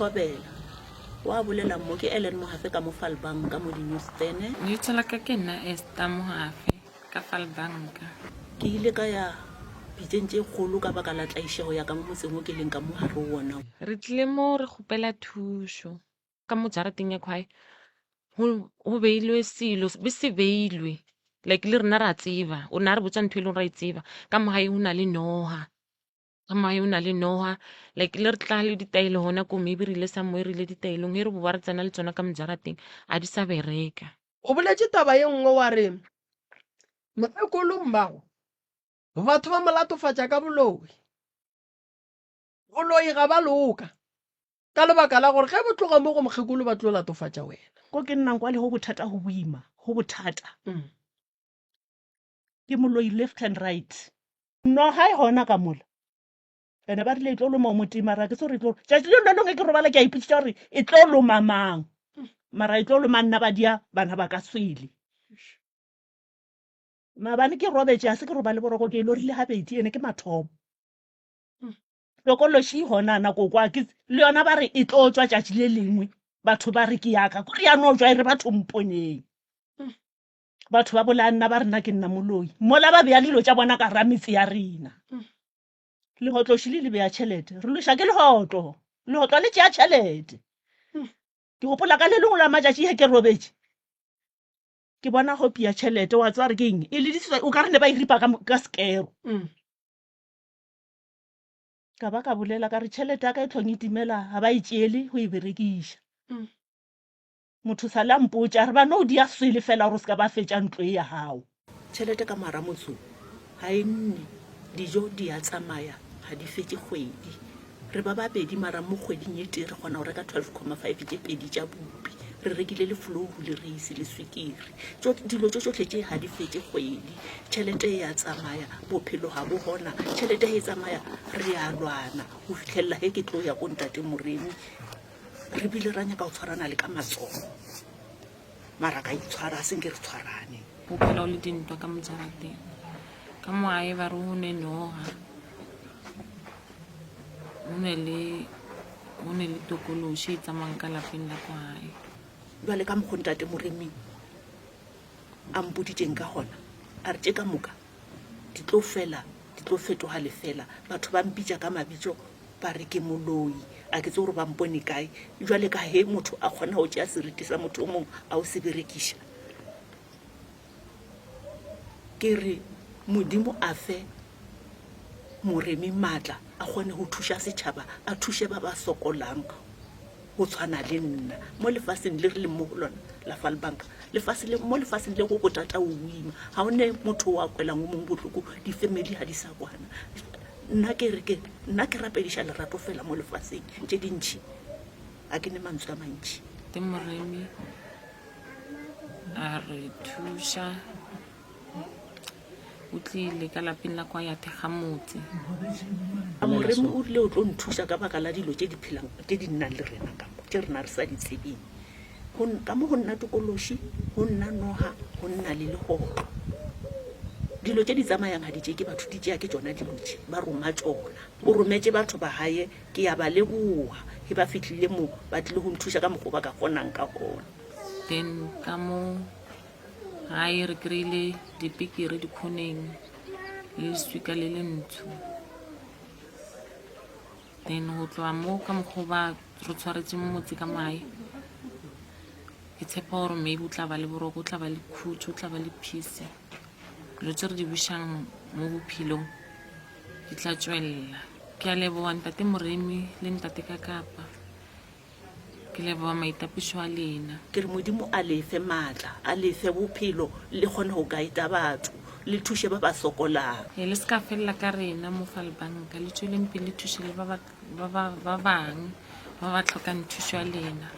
Thobela, Wa bolela mo, ke Ellen Mohafe ka mo Falbanka mo di-newsstene. Lebitso la ka ke nna Esther Mohafe ka Falbanka. Ke ile ka ya pitseng tše kgolo ka baka la tlaišego ya ka mo motseng wo ke leng ka mo gare go wona. Re tlile mo re kgopela thušo. Ka mo jarateng ya khwae go go beilwe selo be se beilwe like le rena ra tseba o ne a re botsa ntho e leng ra e tseba ka mo gae go na le noga ka mo gae go na le noga like le re tla le ditaelo gona ko maybe re ile somewhere re ile ditaelong ge re boba re tsena le tsona ka mo jarateng a di sa bereka. O boletše taba ye nngwe wa re, Mokgekolo mmago, batho ba mo latofatša ka boloi. Boloi ga ba loka, ka lebaka la gore ge bo tloga mo go mokgekolo ba tlo latofatša wena. Ko ke nnang kwale go bothata go boima, go bothata. Ke moloi left and right. Noga e gona ka mola. Ene ba rile e tlo loma o motee mara ke se gore e tlo tšatši le le lengwe ke robala ke a ipotšiša gore e tlo loma mang. Mara e tlo loma nna ba dia bana ba ka swele. Maabane ke robetše a se ke robale boroko ke e lorile gabedi ene ke mathomo. Tokološi gona nako kwa ke le yona ba re e tlo tšwa tšatši le lengwe batho ba re ke yaka kore ya no tšwa e re batho mponeng. Batho ba bolaya nna ba re nna ke nna moloi mola ba bea dilo tša bona ka ra metse ya rena. Legotlo šele le bea tšhelete re lweša ke legotlo legotlo le tšea tšhelete. Ke gopola ka le lengwe la matšatši ge ke robetše ke bona hopi ya tšhelete wa tseba re ke eng e le o ka re ne ba e ripa ka sekero. Ka ba ka bolela ka re tšhelete ya ka e tlhong e timela ga ba e tšeele go e berekiša. Motho sa le a mpotša a re ba no dia swele fela gore o se ka ba fetša ntlo e ya gago. Tšhelete ka moara motho ga e nne, dijo di a tsamaya ga di fetše kgwedi. Re ba babedi mara mo kgweding e tee re kgona go reka 12,5 tše pedi tša bupi. Re rekile le flouru le reisi le swikiri. Dilo tše tšohle tše ga di fetše kgwedi. Tšhelete e a tsamaya, bophelo ga bo gona. Tšhelete ge e tsamaya re a lwana go fihlelela ge ke tlo ya ko ntate Moremi. Re bile ra nyaka go tshwarana le ka matsogo, mara ka itshwara, a se nke re tshwarane. Go phela go le dintwa ka mo jarateng. Ka mo gae ba re go ne noga, go ne le go ne le tokološi e tsamayang ka lapeng la kwa gae. Bjale ka mokgo ntate Moremi a mpoditšeng ka gona, a re tše ka moka di tlo fela, di tlo fetoga lefela. Batho ba mpitša ka mabitso ba re ke moloi, a ke tsebe gore ba mpone kae. Bjale ka ge motho a kgona go tšea seriti sa motho o mongwe a o se berekiša, ke re Modimo a fe Moremi maatla a kgone go thuša setšhaba, a thuše ba ba sokolang go tshwana le nna mo lefaseng le re leng mo go lona la Falbanka. Lefase le, mo lefaseng le go bothata o boima, ga o ne motho wa kwelang o mongwe bohloko, di-family ga di sa kwana. Nna ke re ke, nna ke rapediša lerato fela mo lefaseng, tše dintši ga ke ne mantswe a mantši. Te Moremi a re thuša, o tlile ka lapeng la kwa ya thekga motse. Moremi o rile o tlo nthuša ka baka la dilo tše di phelang, tše di nnang le rena ka mo, tše rena re sa di tsebeng. Go, ka mo go nna tokološi, go nna noga, go nna le legotlo. Dilo tše di tsamayang ga di tšee ke batho, di tšea ke tšona dilo tše, ba roma tšona. O rometše batho ba gae, ke ya ba leboga ge ba fihlile mo, ba tlile go nthuša ka mokgo ba ka kgonang ka gona. Then ka mo gae re kry-ile dipikiri dikhoneng le leswika le le ntsho. Then go tloga mo ka mokgo ba re tshwaretse motse ka mae ke tshepa gore maybe o tla ba le boroko o tla ba le khutso o tla ba le peace dilo tse re di bušang mo bophelong di tla tswelela ke a leboga ntate moremi le ntate ka kapa Ke leboga maitapišo a lena. Ke re Modimo a le fe maatla, a le fe bophelo, le kgone go guida batho, le thuše ba ba sokolang. Ee, le se ka felela ka rena mo Falbanka, le tšweleng pele le thuše le ba ba, ba, ba, ba bang ba ba hlokang thušo ya lena.